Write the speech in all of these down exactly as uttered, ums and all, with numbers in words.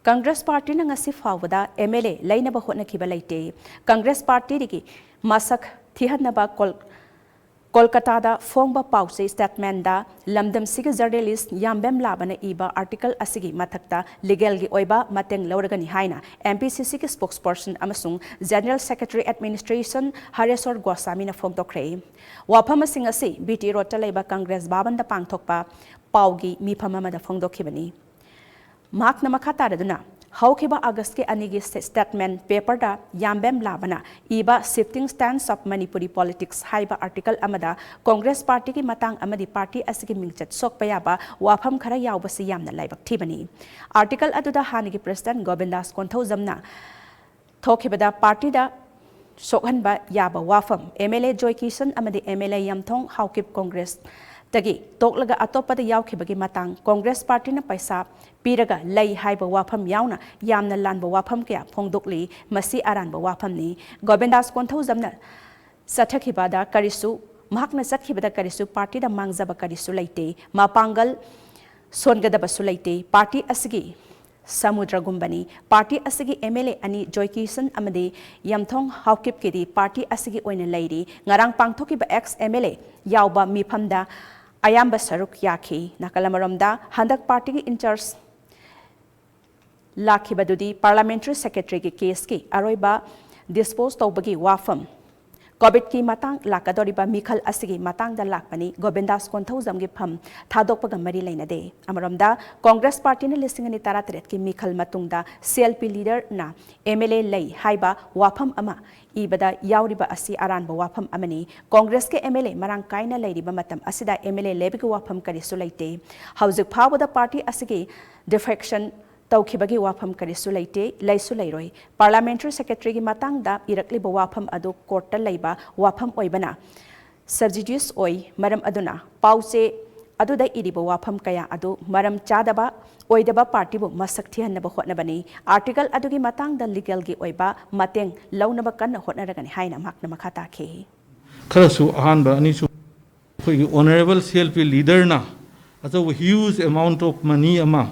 ꯀꯪꯒ꯭ꯔꯦꯁ ꯄꯥꯔꯇꯤꯅ ꯉꯁꯤ ꯐꯥꯎꯕꯗ M L ꯑꯦ ꯂꯩꯅꯕ ꯍꯣꯠꯅꯈꯤꯕ ꯂꯩꯇꯦ꯫ ꯀꯪꯒ꯭ꯔꯦꯁ ꯄꯥꯔꯇꯤꯗꯒꯤ ꯃꯁꯛ ꯊꯤꯍꯟꯅꯕ ꯀꯣꯜ-, ꯀꯣꯜꯀꯇꯥꯗ ꯐꯣꯡꯕ ꯄꯥꯎꯆꯦ ꯁ꯭ꯇꯦꯠꯃꯦꯟꯗ ꯂꯝꯗꯝꯁꯤꯒꯤ ꯖꯔꯅꯦꯂꯤꯁ ꯌꯥꯝꯕꯦꯝ ꯂꯥꯕꯅ ꯏꯕ ꯑꯥꯔꯇꯤꯀꯜ ꯑꯁꯤꯒꯤ ꯃꯊꯛꯇ ꯂꯤꯒꯦꯜꯒꯤ ꯑꯣꯏꯕ ꯃꯇꯦꯡ ꯂꯧꯔꯒꯅꯤ ꯍꯥꯏꯅ ꯑꯦꯝ ꯄꯤ ꯁꯤ ꯁꯤꯒꯤ ꯁ꯭ꯄꯣꯛꯁꯄꯔꯁꯟ ꯑꯃꯁꯨꯡ ꯖꯦꯅꯔꯦꯜ ꯁꯦꯀ꯭ꯔꯦꯇꯔꯤ ꯑꯦꯗꯃꯤꯅꯤꯁꯇ꯭ꯔꯦꯁꯟ ꯍꯔꯦꯁꯣꯔ ꯒꯣꯁꯥꯃꯤꯅ ꯐꯣꯡꯗꯣꯛꯈ꯭ꯔꯦ꯫ ꯋꯥꯐꯝꯁꯤꯡ ꯑꯁꯤ ꯕꯤ ꯇꯤ ꯔꯣꯗꯇ ꯂꯩꯕ ꯀꯪꯒ꯭ꯔꯦꯁ ꯚꯕꯟꯗ ꯄꯥꯡꯊꯣꯛꯄ ꯄꯥꯎꯒꯤ ꯃꯤꯐꯝ ꯑꯃꯗ ꯐꯣꯡꯗꯣꯛꯈꯤꯕꯅꯤ꯫ ꯃꯍꯥꯛꯅ ꯃꯈꯥ ꯇꯥꯔꯗꯨꯅ, ꯍꯧꯈꯤꯕ ꯑꯥꯒꯁꯀꯤ ꯑꯅꯤꯒꯤ ꯁ꯭ꯇꯦ-, ꯁ꯭ꯇꯦꯠꯃꯦꯟ ꯄꯦꯄꯔꯗ ꯌꯥꯝꯕꯦꯝ ꯂꯥꯕꯅ ꯏꯕ Shifting Sands of Manipuri Politics ꯍꯥꯏꯕ ꯑꯥꯔꯇꯤꯀꯜ ꯑꯃꯗ ꯀꯪꯒ꯭ꯔꯦꯁ ꯄꯥꯔꯇꯤꯒꯤ ꯃꯇꯥꯡ ꯑꯃꯗꯤ ꯄꯥꯔꯇꯤ ꯑꯁꯤꯒꯤ ꯃꯤꯡꯆꯠ ꯁꯣꯛꯄ ꯌꯥꯕ ꯋꯥꯐꯝ ꯈꯔ ꯌꯥꯎꯕꯁꯤ ꯌꯥꯝꯅ ꯂꯥꯏꯕꯛ ꯊꯤꯕꯅꯤ꯫ ꯑꯥꯔꯇꯤꯀꯜ ꯑꯗꯨꯗ ꯍꯥꯟꯅꯒꯤ ꯄ꯭ꯔꯦꯁꯤꯗꯦꯟꯠ ꯒꯣꯕꯤꯟꯗꯥꯁ ꯀꯣꯟꯊꯧꯖꯝꯅ ꯊꯣꯛꯈꯤꯕꯗ ꯄꯥꯔꯇꯤꯗ ꯁꯣꯛꯍꯟꯕ ꯌꯥꯕ ꯋꯥꯐꯝ, ꯑꯦꯝ ꯑꯦꯜ ꯑꯦ ꯖꯣꯏ ꯀꯤꯁꯟ ꯑꯃꯗꯤ ꯑꯦꯝ ꯑꯦꯜ ꯑꯦ ꯌꯝꯊꯣꯡ ꯍꯥꯎꯀꯤꯞ ꯀꯪꯒ꯭ꯔꯦꯁꯇꯒꯤ ꯇꯣꯛꯂꯒ ꯑꯇꯣꯞꯄꯗ ꯌꯥꯎꯈꯤꯕꯒꯤ ꯃꯇꯥꯡ, ꯀꯪꯒ꯭ꯔꯦꯁ ꯄꯥꯔꯇꯤꯅ ꯄꯩꯁꯥ ꯄꯤꯔꯒ ꯂꯩ ꯍꯥꯏꯕ ꯋꯥꯐꯝ ꯌꯥꯎꯅ ꯌꯥꯝꯅ ꯂꯥꯟꯕ ꯋꯥꯐꯝ ꯀꯌꯥ ꯐꯣꯡꯗꯣꯛꯂꯤ꯫ ꯃꯁꯤ ꯑꯔꯥꯟꯕ ꯋꯥꯐꯝꯅꯤ꯫ ꯒꯣꯕꯤꯟꯗꯥꯁ ꯀꯣꯟꯊꯧꯖꯝꯅ ꯆꯠꯊꯈꯤꯕꯗ ꯀꯔꯤꯁꯨ, ꯃꯍꯥꯛꯅ ꯆꯠꯈꯤꯕꯗ ꯀꯔꯤꯁꯨ ꯄꯥꯔꯇꯤꯗ ꯃꯥꯡꯖꯕ ꯀꯔꯤꯁꯨ ꯂꯩꯇꯦ꯫ ꯃꯄꯥꯡꯒꯜ ꯁꯣꯟꯒꯗꯕꯁꯨ ꯂꯩꯇꯦ꯫ ꯄꯥꯔꯇꯤ ꯑꯁꯤꯒꯤ ꯁꯃꯨꯗ꯭ꯔꯒꯨꯝꯕꯅꯤ꯫ ꯄꯥꯔꯇꯤ ꯑꯁꯤꯒꯤ ꯑꯦꯝ ꯑꯦꯜ ꯑꯦ ꯑꯅꯤ ꯖꯣꯏ ꯀꯤꯁꯟ ꯑꯃꯗꯤ ꯌꯝꯊꯣꯡ ꯍꯥꯎꯀꯤꯞꯀꯤꯗꯤ ꯄꯥꯔꯇꯤ ꯑꯁꯤꯒꯤ ꯑꯣꯏꯅ ꯂꯩꯔꯤ꯫ ꯉꯔꯥꯡ ꯄꯥꯡꯊꯣꯛꯈꯤꯕ ꯑꯦꯛꯁ ꯑꯦꯝ ꯑꯦꯜ ꯑꯦ ꯌꯥꯎꯕ ꯃꯤꯐꯝꯗ ꯑꯌꯥꯝꯕ ꯁꯔꯨꯛ ꯌꯥꯈꯤ꯫ ꯅꯥꯀꯜ ꯑꯃꯔꯣꯝꯗ, ꯍꯟꯗꯛ ꯄꯥꯔꯇꯤꯒꯤ ꯏꯟꯆꯥꯔꯖ ꯂꯥꯛꯈꯤꯕꯗꯨꯗꯤ ꯄꯥꯔꯂꯥꯃꯦꯟꯇꯔꯤ ꯁꯦꯀ꯭ꯔꯦꯇꯔꯤꯒꯤ ꯀꯦꯁꯀꯤ ꯑꯔꯣꯏꯕ ꯗꯤꯁꯄꯣꯖ ꯇꯧꯕꯒꯤ ꯋꯥꯐꯝ, ꯀꯣꯚꯤꯗꯀꯤ ꯃꯇꯥꯡ ꯂꯥꯛꯀꯗꯧꯔꯤꯕ ꯃꯤꯈꯜ ꯑꯁꯤꯒꯤ ꯃꯇꯥꯡꯗ ꯂꯥꯛꯄꯅꯤ꯫ ꯒꯣꯕꯤꯟꯗꯥꯁ ꯀꯣꯟꯊꯧꯖꯝꯒꯤ ꯐꯝ ꯊꯥꯗꯣꯛꯄꯒ ꯃꯔꯤ ꯂꯩꯅꯗꯦ꯫ ꯑꯃꯔꯣꯝꯗ, ꯀꯪꯒ꯭ꯔꯦꯁ ꯄꯥꯔꯇꯤꯅ ꯂꯤꯁꯤꯡ ꯑꯅꯤ ꯇꯔꯥꯇꯔꯦꯠꯀꯤ ꯃꯤꯈꯜ ꯃꯇꯨꯡꯗ ꯁꯤ ꯑꯦꯜ ꯄꯤ ꯂꯤꯗꯔꯅ ꯑꯦꯝ ꯑꯦꯜ ꯑꯦ ꯂꯩ ꯍꯥꯏꯕ ꯋꯥꯐꯝ ꯑꯃ ꯏꯕꯗ ꯌꯥꯎꯔꯤꯕ ꯑꯁꯤ ꯑꯔꯥꯟꯕ ꯋꯥꯐꯝ ꯑꯃꯅꯤ꯫ ꯀꯪꯒ꯭ꯔꯦꯁꯀꯤ ꯑꯦꯝ ꯑꯦꯜ ꯑꯦ ꯃꯔꯥꯡ ꯀꯥꯏꯅ ꯂꯩꯔꯤꯕ ꯃꯇꯝ ꯑꯁꯤꯗ ꯑꯦꯝ ꯑꯦꯜ ꯑꯦ ꯂꯩꯕꯒꯤ ꯋꯥꯐꯝ ꯀꯔꯤꯁꯨ ꯂꯩꯇꯦ꯫ ꯍꯧꯖꯤꯛ ꯐꯥꯎꯕꯗ ꯄꯥꯔꯇꯤ ꯑꯁꯤꯒꯤ ꯗꯤꯐꯦꯛꯁꯟ ꯇꯧꯈꯤꯕꯒꯤ ꯋꯥꯐꯝ ꯀꯔꯤꯁꯨ ꯂꯩꯇꯦ, ꯂꯩꯁꯨ ꯂꯩꯔꯣꯏ꯫ ꯄꯥꯔꯂꯥꯃꯦꯟꯇꯔꯤ ꯁꯦꯀ꯭ꯔꯦꯇꯔꯤꯒꯤ ꯃꯇꯥꯡꯗ ꯏꯔꯛꯂꯤꯕ ꯋꯥꯐꯝ ꯑꯗꯨ ꯀꯣꯔꯠꯇ ꯂꯩꯕ ꯋꯥꯐꯝ ꯑꯣꯏꯕꯅ ꯁꯕꯖꯨꯗꯤꯁ ꯑꯣꯏ꯫ ꯃꯔꯝ ꯑꯗꯨꯅ ꯄꯥꯎ ꯆꯦ ꯑꯗꯨꯗ ꯏꯔꯤꯕ ꯋꯥꯐꯝ ꯀꯌꯥ ꯑꯗꯨ ꯃꯔꯝ ꯆꯥꯗꯕ, ꯑꯣꯏꯗꯕ ꯄꯥꯔꯇꯤꯕꯨ ꯃꯁꯛ ꯊꯤꯍꯟꯅꯕ ꯍꯣꯠꯅꯕꯅꯤ꯫ ꯑꯥꯔꯇꯤꯀꯜ ꯑꯗꯨꯒꯤ ꯃꯇꯥꯡꯗ ꯂꯤꯒꯦꯜꯒꯤ ꯑꯣꯏꯕ ꯃꯇꯦꯡ ꯂꯧꯅꯕ ꯀꯟꯅ ꯍꯣꯠꯅꯔꯒꯅꯤ ꯍꯥꯏꯅ ꯃꯍꯥꯛꯅ ꯃꯈꯥ ꯇꯥꯈꯤ꯫ ꯈꯔꯁꯨ ꯑꯍꯥꯟꯕ, ꯑꯅꯤꯁꯨ ꯑꯩꯈꯣꯏꯒꯤ ꯑꯣꯅꯔꯦꯕꯜ ꯁꯤ ꯑꯦꯜ ꯄꯤ ꯂꯤꯗꯔꯅ ꯑꯆꯧꯕ huge amount of money ꯑꯃ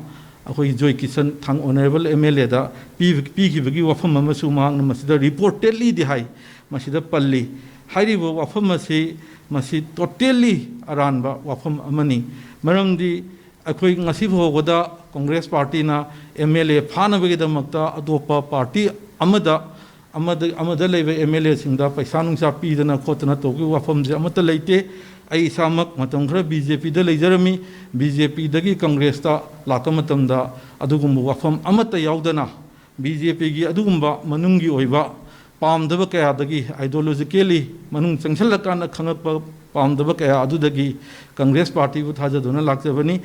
ꯑꯩꯈꯣꯏꯒꯤ ꯖꯣꯏ ꯀꯤꯁꯟ ꯊꯥꯡ honourable M L Aꯗ ꯄꯤꯕ-, ꯄꯤꯈꯤꯕꯒꯤ ꯋꯥꯐꯝ ꯑꯃꯁꯨ ꯃꯍꯥꯛꯅ ꯃꯁꯤꯗ reportedlyꯗꯤ ꯍꯥꯏ, ꯃꯁꯤꯗ ꯄꯜꯂꯤ꯫ ꯍꯥꯏꯔꯤꯕ ꯋꯥꯐꯝ ꯑꯁꯤ, ꯃꯁꯤ totally ꯑꯔꯥꯟꯕ ꯋꯥꯐꯝ ꯑꯃꯅꯤ꯫ ꯃꯔꯝꯗꯤ ꯑꯩꯈꯣꯏ ꯉꯁꯤ ꯐꯥꯎꯕꯗ Congress partyꯅ M L A ꯐꯥꯅꯕꯒꯤꯗꯃꯛꯇ ꯑꯇꯣꯞꯄ party ꯑꯃꯗ, ꯑꯃꯗ, ꯑꯃꯗ ꯂꯩꯕ M L Aꯁꯤꯡꯗ ꯄꯩꯁꯥ ꯅꯨꯡꯁꯥ ꯄꯤꯗꯅ ꯈꯣꯠꯇꯅ ꯇꯧꯕꯒꯤ ꯋꯥꯐꯝꯁꯦ ꯑꯃꯠꯇ ꯂꯩꯇꯦ꯫ ꯑꯩ ꯏꯁꯥꯃꯛ ꯃꯇꯝ ꯈꯔ BJPꯗ ꯂꯩꯖꯔꯝꯃꯤ꯫ BJPꯗꯒꯤ Congressꯇ ꯂꯥꯛꯄ ꯃꯇꯝꯗ ꯑꯗꯨꯒꯨꯝꯕ ꯋꯥꯐꯝ ꯑꯃꯠꯇ ꯌꯥꯎꯗꯅ, BJPꯒꯤ ꯑꯗꯨꯒꯨꯝꯕ ꯃꯅꯨꯡꯒꯤ ꯑꯣꯏꯕ ꯄꯥꯝꯗꯕ ꯀꯌꯥꯗꯒꯤ, ideologically ꯃꯅꯨꯡ ꯆꯪꯁꯤꯜꯂꯀꯥꯟꯗ ꯈꯪꯉꯛꯄ ꯄꯥꯝꯗꯕ ꯀꯌꯥ ꯑꯗꯨꯗꯒꯤ Congress partyꯕꯨ ꯊꯥꯖꯗꯨꯅ ꯂꯥꯛꯆꯕꯅꯤ꯫